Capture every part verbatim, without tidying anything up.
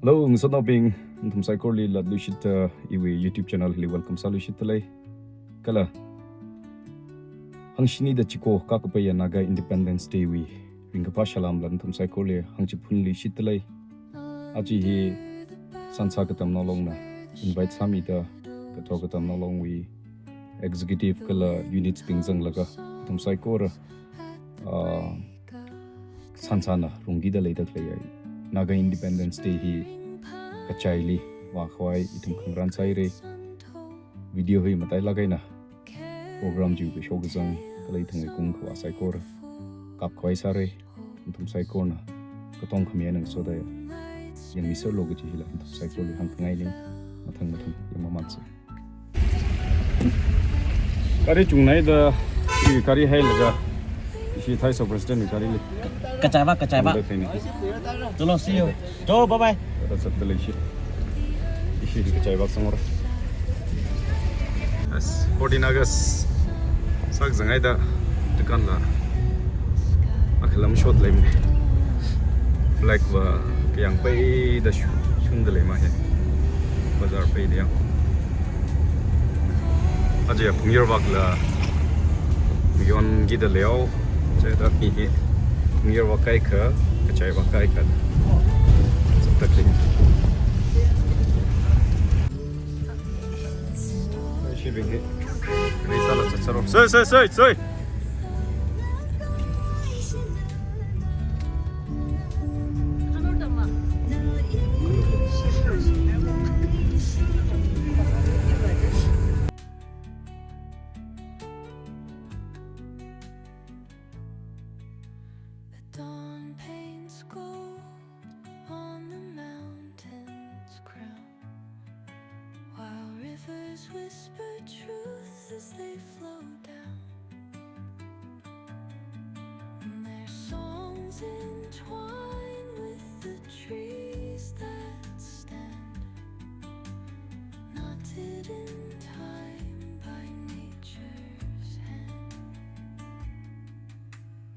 Hello, ngisot nobing. Nthum saikor li lat lushit, uh, iwi YouTube channel hili welcome sa lushit talai. Kala. Hangshini da chiko kakapaya Naga Independence Day wi. Ringkapa shalam la nthum saikor li hangchi phun lushit talai. Aji hi sansa katam nolong na invite sami da kato katam nolong wi executive kala units pingzang laga nthum saikor, uh, sansana runggi da leidak lei ai. Naga Independence Day hi kachai li wa khwai ithum khangran sai re. Video hi matai lagai na program ju ke shok zang kalai thang kung khwa sai kor kap khwai sa re. Ithum sai kor na katong khamia nang so da yang mi ser lo ke ji hila ithum sai kor li hang ngai ni mathang mathang yang mamat sa. Kari chung nai da, i kari hai laga. Ishi Thai so president ni kari le. Kachai ba, kachai ba. Anda khaini. Chalo, see you. Chalo, bye bye. Ada sab tele ishi. Ishi di kachai ba sangor. As, fourteen August. Sak zangai da dukan la. Akhalam shot lem. Black wa yang pai da shun da lema he. Bazar pai da yang. Aja ya pungyar wak la yon gi da leo. Aja da ni he. Pungyar wak kai ka, kachai wak kai ka. Sibing he. Risa la chacharo. Soi, soi, soi, soi. The dawn paints gold on the mountain's crown, while rivers whisper truth as they flow down. And their songs entwine with the trees that stand, knotted in time by nature's hand.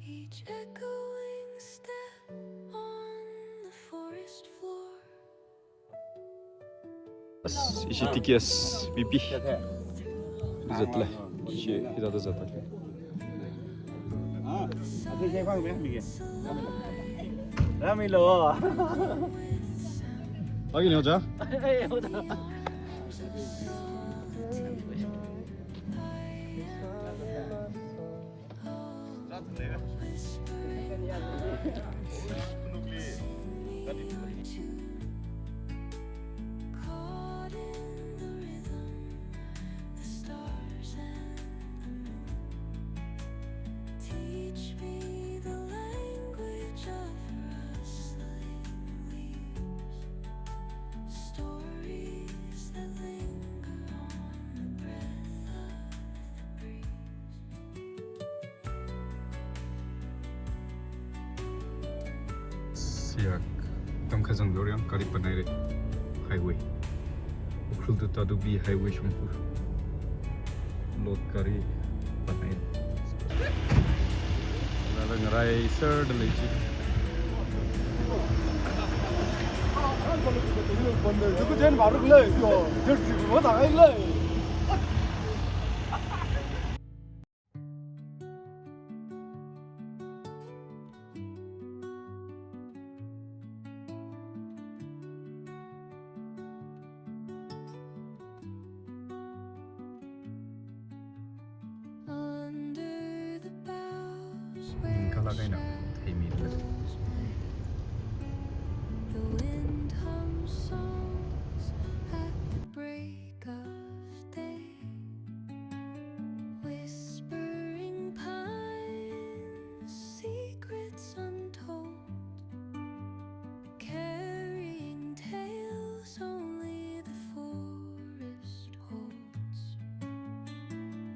Each echoing step on the forest floor. Ishi T K S V P. Zatle. Ishi ida da zatle. Ramilo. Lagi ni hoja. Caught in the rhythm, the stars and the moon. Teach me the language of rustling leaves, stories that linger on the breath of the breeze. Siak, tam khajang dor yang kari panai re highway. Ukhrul tu tadu bi highway shongpur. Lot kari panai re. Lala ngarai sir de lechi. Juku jen baru le, yo, jersey mo ta le. Kala kaina, hey, mi. The wind hums songs at the break of day. Whispering pines, secrets untold, carrying tales only the forest holds.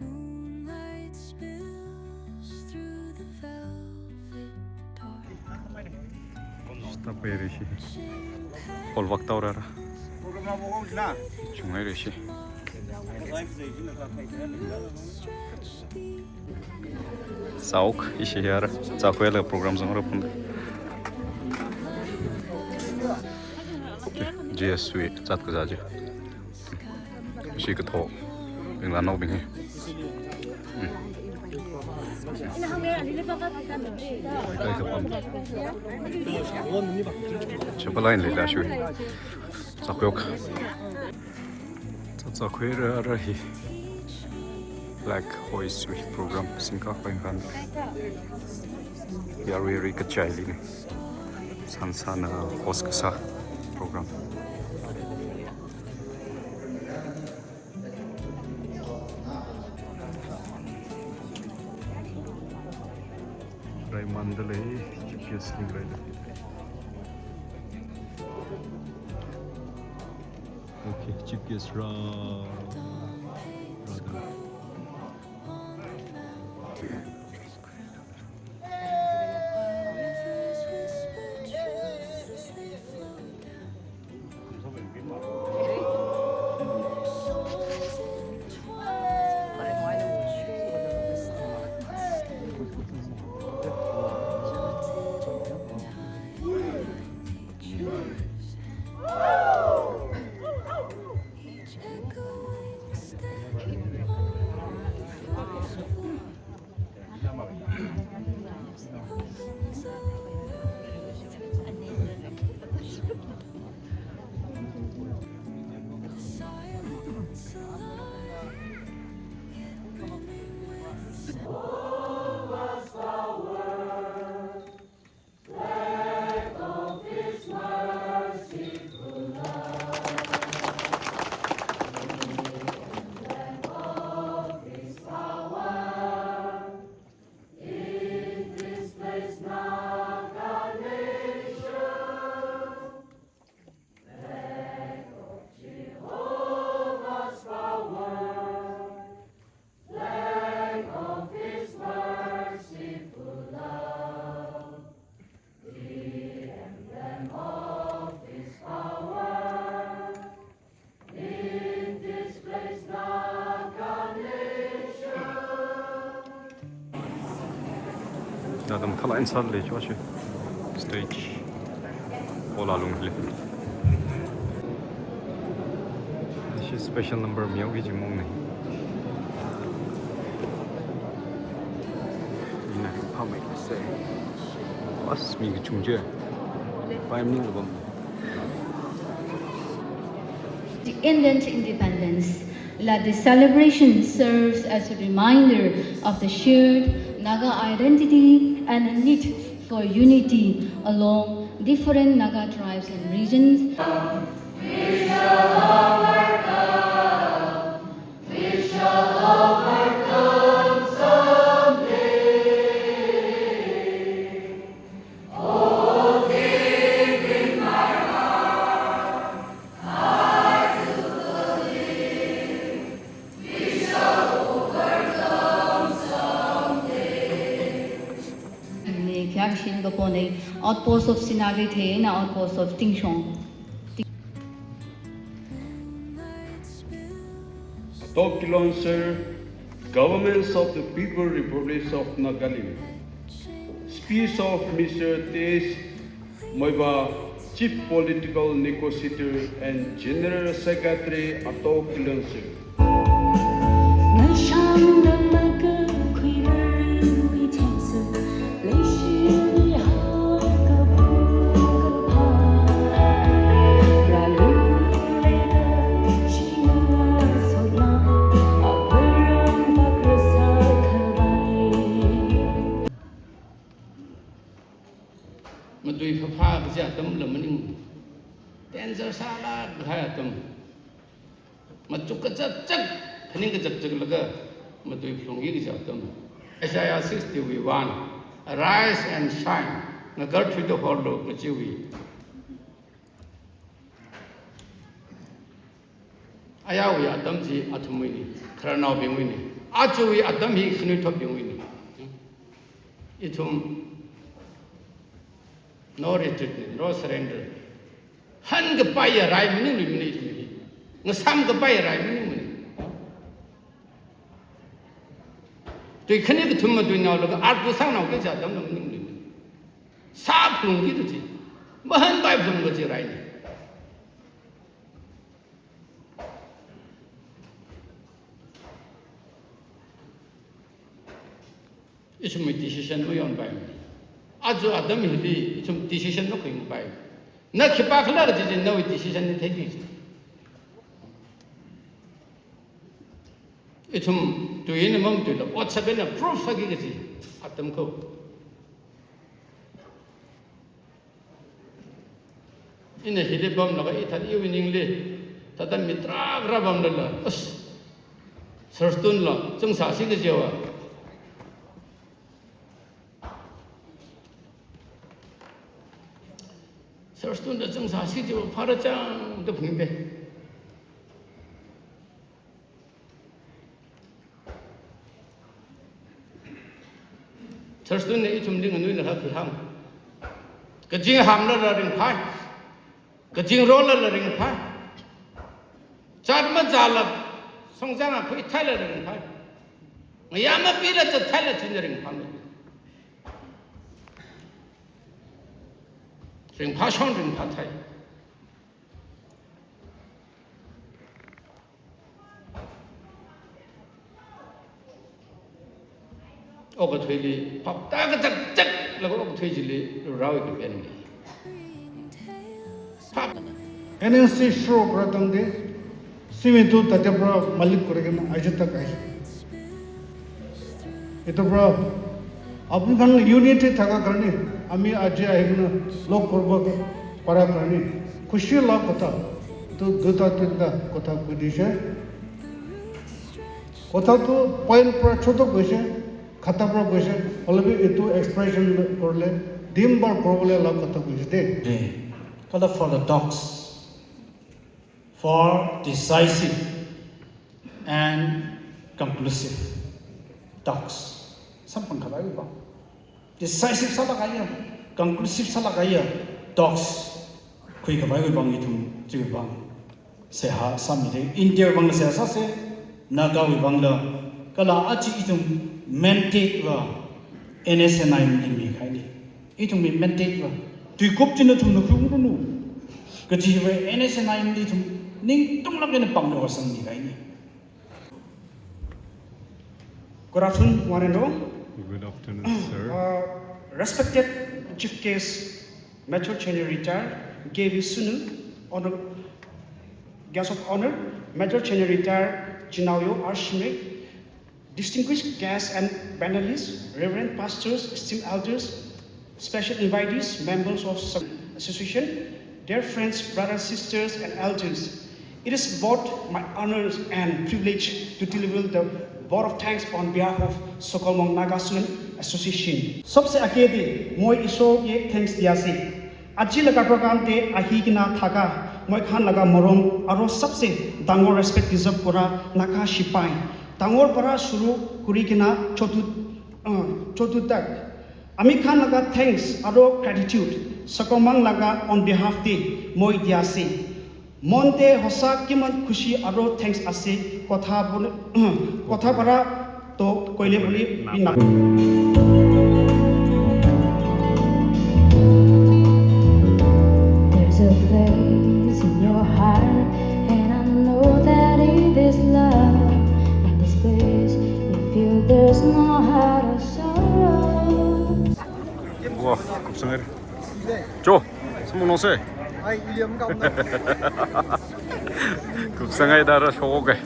Moonlight spills through the velvet dark. Stop here, she. Hol wakta ora ra. Chungai re shi. Sauk ishi yar. Sauk wala program zong ra pun. G S sui chat ka ja ji. Shi ka tho. Bing la no bing he. Chapa line le la shui. Sa yok. Sa sa khoi ra ra hi. Black Hoist program singka pa ingan. Yari yari kachai li ni. San san, uh, host kasa program. Rai Mandalay, G P S link rai. Okay, G P S ra. Dadam thala inside le chwa shi. Stage. Ola lung le. This is special number miao gi jimong ne. Ina pa mai se. Pas mi gi chungje. Pai mi lubam. The Indian independence. Like the celebration serves as a reminder of the shared Naga identity and a need for unity along different Naga tribes and regions. Ni kya shin ga pone outpost of Sinari the na outpost of Tingshong. Top Kilonser, Governments of the People Republics of Nagalim. Speech of Mister T S Moiba, Chief Political Negotiator and General Secretary, Ato Kilonser. Matui phapha kaji atam la maning. Danger sala ghai atam. Machu kachak chak, phaning kachak chak laga, matui phlungi kaji atam. Isaiah sixty-one, "Arise and shine, ngagar thuido horlo," kachiwi. Ayawi atam ji athumwini, kharnao bingwini. Achuwi atam hi khinui thop bingwini. Ithum no retreat ni, no surrender. Han ka pai ya rai mini ni mini ithum hi. Ngasam ka pai ya rai mini mini. Tui khani ka thum ma tui nao lo ka ar tu sang nao ke ja dam nao mini mini. Sa phlung ki tu chi. Mahan bai phlung ka chi rai ni. Ichum decision mo yon pai. Ajo adam hili ichum decision no koi pai. Na khipa khala ji ji no decision ni thai ji. Ichum tu yin mom tu lo. What's been a proof agi ji. Atam ko. Ina hili bam laga i that evening le. Tata mitra gra bam la la. Us. Sirstun la. Chung sa si ke jewa. Sirstun la chung sa si jewa. Phara chang de phung be. Church tu ne ichum ding nui na ha ki ham. Ka jing ham la la ring phai. Ka jing ro la la ring phai. Chat ma za la song za na phui thai la ring phai. Ma ya ma pi la cha thai la chin ring phai. Ring phai shon ring phai thai. Oka thoi li, pap ta ka chak chak, la ko oka thoi ji li, rau ki pen ni. Pap. N S C show kora tang de, simi tu tate pra malik kore kena aja tak ai. Ito pra, apni khan unity thaka karne, ami aji ahi kena log koribo para karne, khushi la kotha. Tu duta tinta kotha koi dise. Kotha tu point pra choto koise, khata pra koise, hoile bi etu expression korle, din bar koribole la kotha koise de. Day. Kala for the dogs. For decisive and conclusive talks. Sampang khabai wi bang. Decisive sala kaya, conclusive sala kaya talks. Khui khabai wi bang ithum chiwi bang. Seha samire India bang seha sa se Naga wi bang la kala achi ithum mandate wa N S N I M ni mi khai ni. Itung mi mandate wa. Tui kop tina tum na kru kru nu. Kaji wa N S N I M ni tum ning tung lak ni pang na wasang ni kai ni. Good afternoon, one and all. Good afternoon, sir. Uh, respected Chief Guest, Major General Retired K V Sunu, Honor, Guest of Honor, Major General Retired Chinauyo R Shimray, distinguished guests and panelists, Reverend Pastors, esteemed elders, special invitees, members of sub- association, dear friends, brothers, sisters, and elders, it is both my honor and privilege to deliver the vote of thanks on behalf of Sokolmong Naga Student Association. Sabse aage de moi Ishwar ke thanks diya ase. Aji laga program te ahi kena thaka moi khan laga morom aro sabse dangor respect deserve kora Naga shipai. Dangor para shuru kuri kena chotu, uh, chotu tak. Ami khan laga thanks aro gratitude Sokolmong laga on behalf te moi dia ase. Mon te hosa kiman khushi aro thanks ase kotha bole, kotha para to koile bole bi na. There's a place in your heart, and I know that it is love. In this place, you feel there's no heart of sorrow. Wah, kupsang air. Jo, semua nose. Ai, William kau nak. Kupsang air dah ada show ke.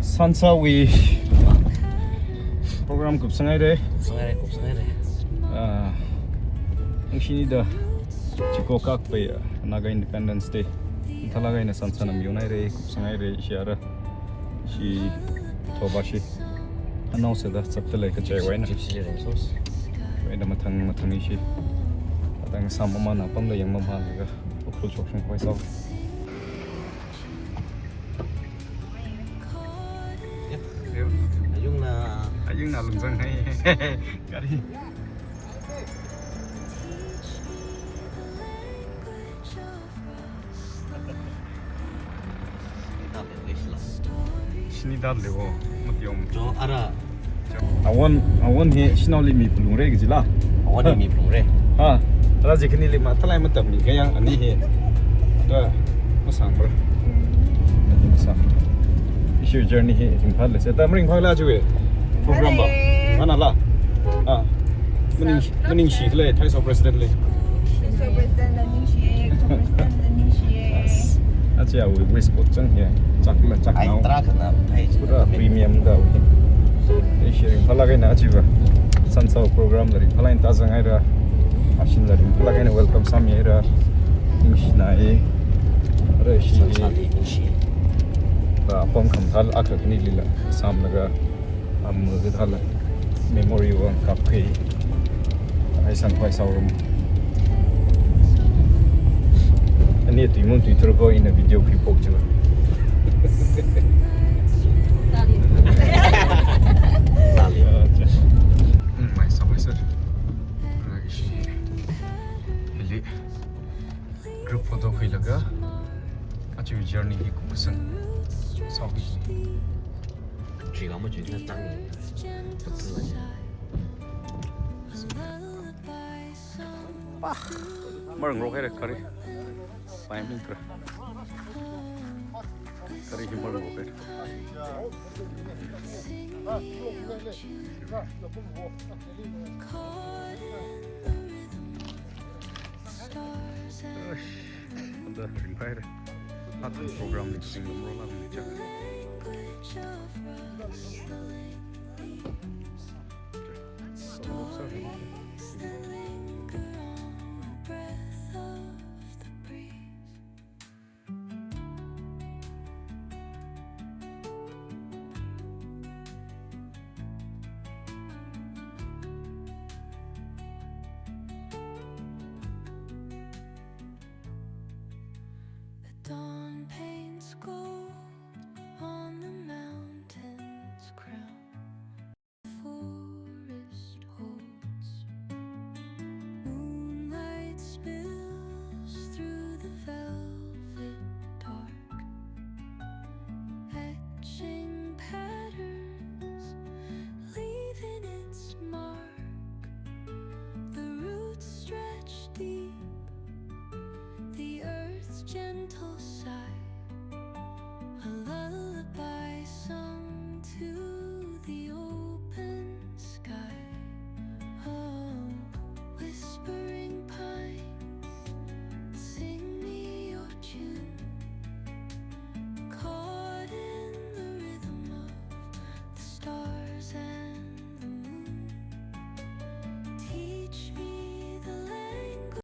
Sansa wi program kupsang air de. Kupsang air, kupsang air. Ah, ang sini dah chiko kak pe ya Naga Independence Day. Thalaga ina sansa nam yunai re kupsang air de siara. Shi thoba shi. Announce da sabta lai ka chai waina. Gypsy le sauce. Waina mathang mathang shi. Atang sam mama na pam da yang mama na ga. Ukhul chok shung khoi sau. Ayung na. Ayung na lungsang hai. Kari. Sini dal le wo, mati om. Jo ara. Awan, awan he sinaw li mi pulung re gizila. Awan mi pulung re. Ha, ara jikini li ma talai ma tam ni kaya ani he. Ta masang bra. Masang. Isu journey he ring phal le se ta mring phal la juwe. Program ba? Mana la? Ah. Meaning, meaning shi le, Thai so president le. Thai so president le ning shi, Thai so president le ning shi. Acha we waistcoat chang ya. Chak la chak nau. Pura premium da we. Eh, sharing phala kai na achi ba. San sao program dari phala in ta sang ai ra. Asin dari phala kai na welcome sam ya ra. Ning shi na e. Re shi. Ba pom kham thal akha ni lila. Sam laga. Am ke thala memory wa kap ke. Ai san pai sao rum. Ani tu mun tu tur ko in a video clip pok chu. Mai sa mai sa. Heli group photo khui laga. Achu journey hi kusan. Sao hi. Chui ga mo chui na tang ni. Mar ngro kare kare. Pai min kra. Kare hi mar ngro kare. Anda ring pai re. Hat program ni sing lo mro la ni chak.